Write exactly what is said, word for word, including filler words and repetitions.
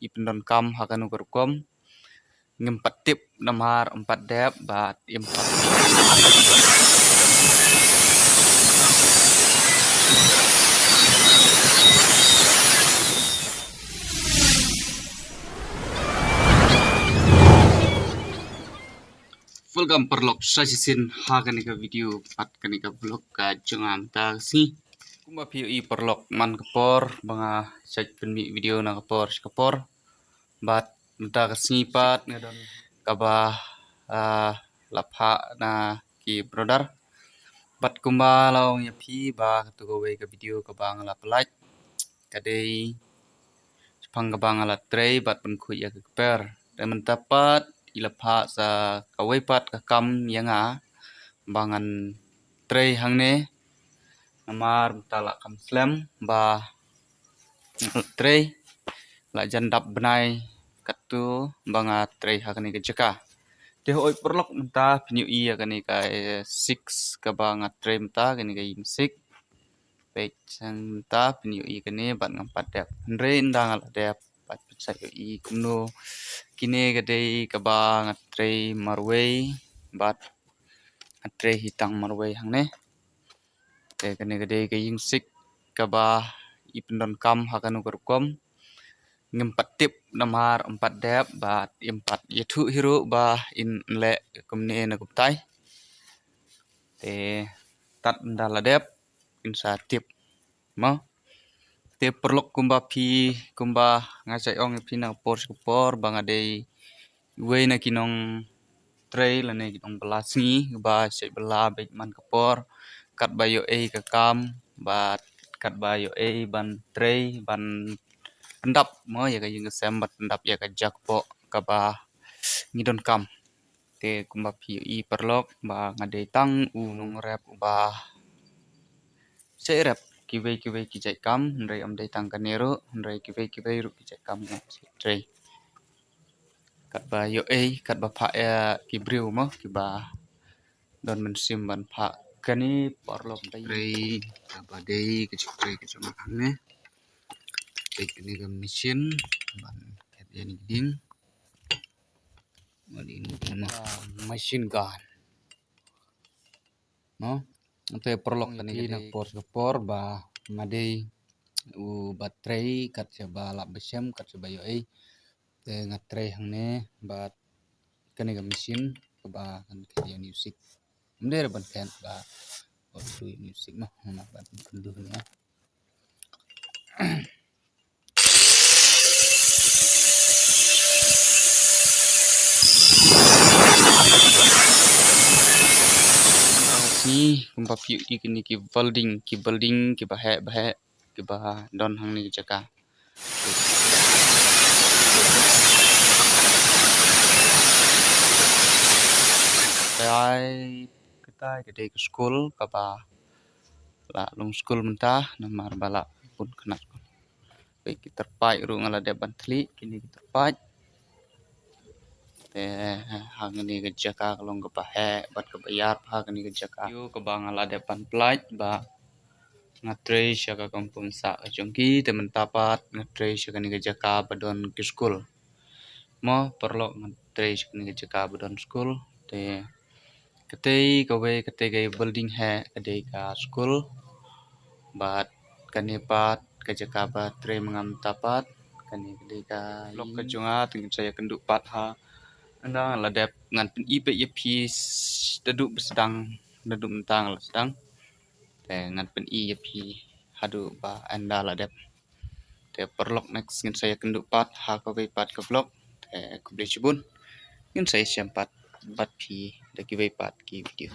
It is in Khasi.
i pyndonkam ha kano ka rukom. Ngim pat tip namar ym pat dep bad im pat. Welcome paralok sa shisien ha kane ka video bad kane ka vlog ka jong nga mynta ka sngi. Kumba phi ïohi paralok man ka por ba nga shait pynmih video na ka por sha ka por. Bad mynta ka sngi pat nga don kaba, ah, la phah na ki brother. Bad kumba la ong ïa phi ba kato kawei ka video kaba nga la pyllait ka dei shaphang kaba nga la trei bad pynkhuid ïa ka kper. Te mynta pat i la phah sa kawei pat ka kam ïa nga ba ngan trei hangne. Namar mynta la kham slem ba trei, la jan dap bnai katto ba nga trei ha kane ka jaka. Te hooid paralok mynta phin ïohi ïa kane ka, eh, sik kaba nga trei mynta, kane ka ïing sik. Peit shen mynta phin ïohi kane bad ngam pat dep. Hynrei ynda nga la dep bad phin sa ïohi kumno. Kine ka dei kaba nga trei marwei bad nga trei hi tang marwei hangne. Te kane ka dei ka ïing sik kaba i pyndonkam ha kano ka rukom. Ngim pat tip namar ym pat dep bad im pat ïathuh hi ruh ba in leh kumne na kumtai. Te tad ynda la dep in sa tip mo. Te paralok kumba phi, kumba nga shait ong ïa phi na ka por sha ka por ba nga dei iwei na ki nongtrei lane ki nongbylla sngi ba shait bylla beit man ka por, katba ïoh ei ka kam bad katba ïoh ei ban trei ban pyndap mo ïa ka ïing ka sem bad pyndap ïa ka jaka kpoh kaba ngi donkam. Te kumba phi ïohi paralok ba nga dei tang u nongrep uba shait rep kiwei kiwei ki jait kam, hynrei ym dei tang kane ruh, hynrei kiwei kiwei ruh ki jait kam nga shait trei. Katba ïoh ei, katba phah ïa ki briew mo kiba don mynsiem ban phah. Kane paralok dei trei kaba dei ka jingtrei ka jong nga hangne. Peit kane ka machine ban khet ïa ni ding. Machine gun. No, te paralok kane ka dei na ka por sha ka por ba nga dei uba trei kat shaba lah ba shem kat shaba ïoh ei. Te nga trei hangne bad kane ka machine kaba kan khet ïa u sik. Ym dei ban khet ba u sik mo, nga ban kynduh ne. Ni kumba phi ïohi kine ki building, ki building kiba heh ba heh kiba don hangne ka jaka. Te ai katai ka dei ka skul kaba la long skul mynta namar ba la bun khynnah. Peit ki tyrpait ruh nga la dep ban thylli kine ki tyrpait. Te hangne ka jaka ka long kaba heh bad kaba ïar bha kane ka jaka. Ïoh kaba nga la dep ban pyllait ba nga trei sha ka kampung sah ka jong ki, te mynta pat nga trei sha kane ka jaka ba don ki skul. Mo paralok, nga trei sha kane ka jaka ba don skul. Te katei kawei, katei ka building heh ka dei ka skul. Bad kane pat ka jaka ba trei ma nga mynta pat kane ka dei ka lok ka jong nga, te ngin sa ïakynduh pat ha ynda la dep. Ngan pyni pat ïa phi naduh ba sdang, naduh mynta nga la sdang. Te ngan pyni ïa phi haduh ba ynda la dep. Te paralok, next ngin sa ïakynduh pat ha kawei pat ka vlog. Te khublei shibun. Ngin sa ïashem pat bad phi da kiwei pat ki video.